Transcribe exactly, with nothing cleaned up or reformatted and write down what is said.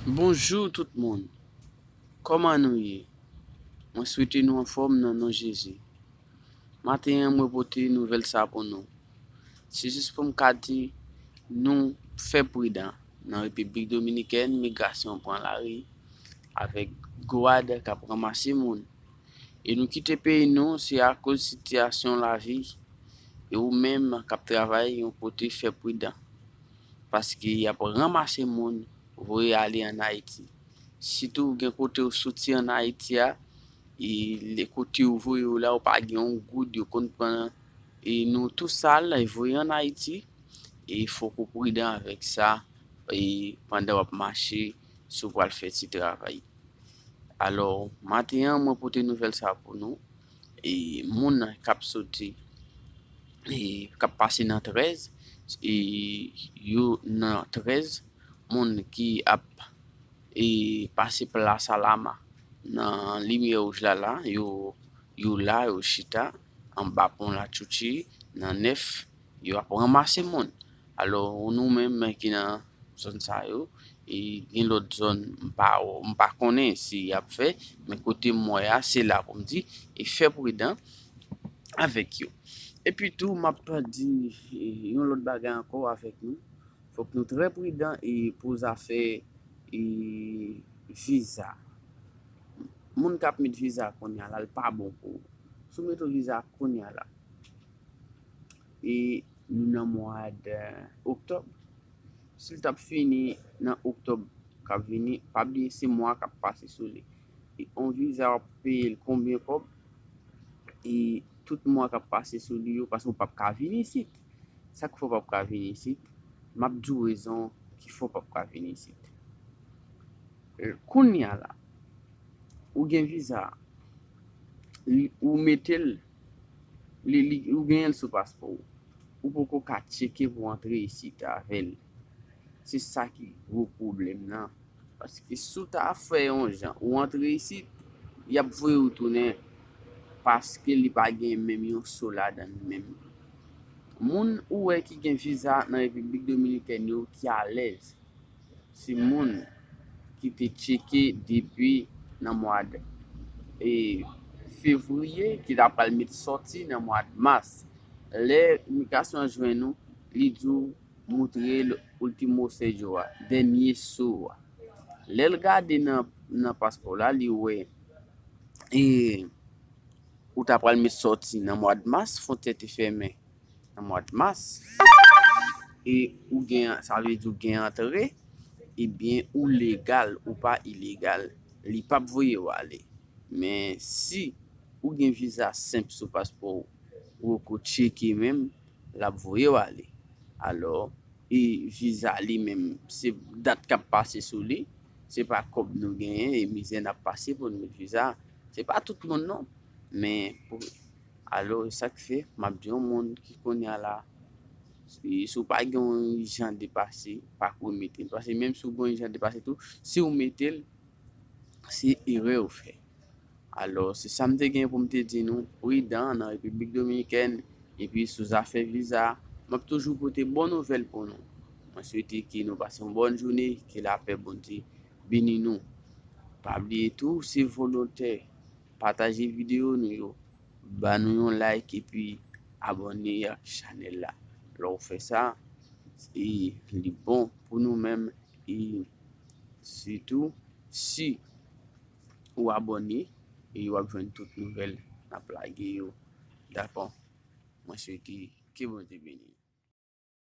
Bonjou tout moun. Kòman nou ye? Mwen swete nou anfòm nan non Jezi. Maten an, mwen pote nouvèl sa pou nou. Se jis pou m ka di nou fè pridan. Nan Repiblik Dominikèn, migrasyon pran lari avèk gwad k ap ranmase moun. E nou kite peyi nou, se akoz sitiyasyon lavi. E ou menm k ap travay, yon kote, fè pridan. Paske y ap ranmase moun, voye ale ann Ayiti. Sitou gen kote w soti ann Ayiti a, e lè kote yo voye w la, ou pa gen yon goud, yo konn pran e nou tou sal, e voye ann Ayiti. E fòk ou pridan avèk sa, e pandan w ap mache, si w pral fè ti travay. Alò, maten an, mwen pote nouvèl sa pou nou. E moun k ap soti, e k ap pase nan trèz, e yo nan trèz, moun ki ap e pase Plas Alama nan limyè wouj la la, yo, yo la, yo chita anba pon Latchouchi, nan nèf, yo ap ranmase moun. Alò, nou menm ki nan zòn sa yo, e gen lòt zòn, m pa, m pa konnen si y ap fè, men kote m wè a, se la pou m di, e fè pridan avèk yo. Epi tou, m ap di, e, yon lòt bagay ankò avèk nou. Fòk nou trè pridan e pou zafè, e, viza. Moun k ap met viza kounye a la, l pa bon pou ou. Si w met yon viza kounye a la, e nou nan mwa de oktòb, si l t ap fini nan oktòb k ap vini, pa bliye se mwa k ap pase sou li. E yon viza w ap peye l konbyen kòb? E tout mwa k ap pase sou li yo, paske w p ap ka vin isit. Sa k fè w p ap ka vin isit? M ap di w rezon ki fè w p ap ka vin isit. E, kounye a la, ou gen viza, li, ou mete l, li, li, ou genyen l sou paspò w. Ou poko ka tcheke pou w antre isit avè l. Se sa ki gwo pwoblèm nan. Paske si w ta fè yon jan, ou antre isit, y ap voye w tounen, paske li pa gen menm yon so ladan l menm. Moun ou wè ki gen viza nan Repiblik Dominikèn yo ki alèz, se moun ki te tcheke depi nan mwa de, e, fevriye, ki ta pral met sòti nan mwa de mas. Lè imigrasyon an jwenn ou, li di w moutre l último sello a, dènye so a. Lè l gade nan, nan paspò la, li wè, e, ou ta pral met sòti nan mwa de mas, fwontyè te fèmen nan mwa de mas, e ou gen, sa vle di ou gen antre, ebyen, ou legal, ou pa ilegal, li p ap voye w ale. Men si ou gen viza senp sou paspò w, ou poko tcheke menm, l ap voye w ale. Alò, e viza li menm, se dat k ap pase sou li, se pa kòb nou genyen, e mizè n ap pase pou n met viza. Se pa tout moun non. Men, pou, alò, e sa k fè, m ap di yon moun ki kounye a la, si, si w pa gen yon ijan de pase, pa ko mete l. Paske menm si w gen yon ijan de pase tou, si w mete l, se erè w fè. Alò, se sa m te gen pou m te di nou, pridan nan Repiblik Dominikèn, epi sou zafè viza, m ap toujou pote bon nouvèl pou nou. Mwen swete ke nou pase yon bòn jounen, ke lapè Bondye beni nou. Pa bliye tou, si w volontè, pataje videyo nou yo, ba nou yon like epi abòne ak chanèl la. Lè w fè sa, e li bon pou nou menm, e sitou si ou abòne, e w ap jwenn tout nouvèl n ap lage yo. Dakò? Mwen swete ke Bondye beni nou.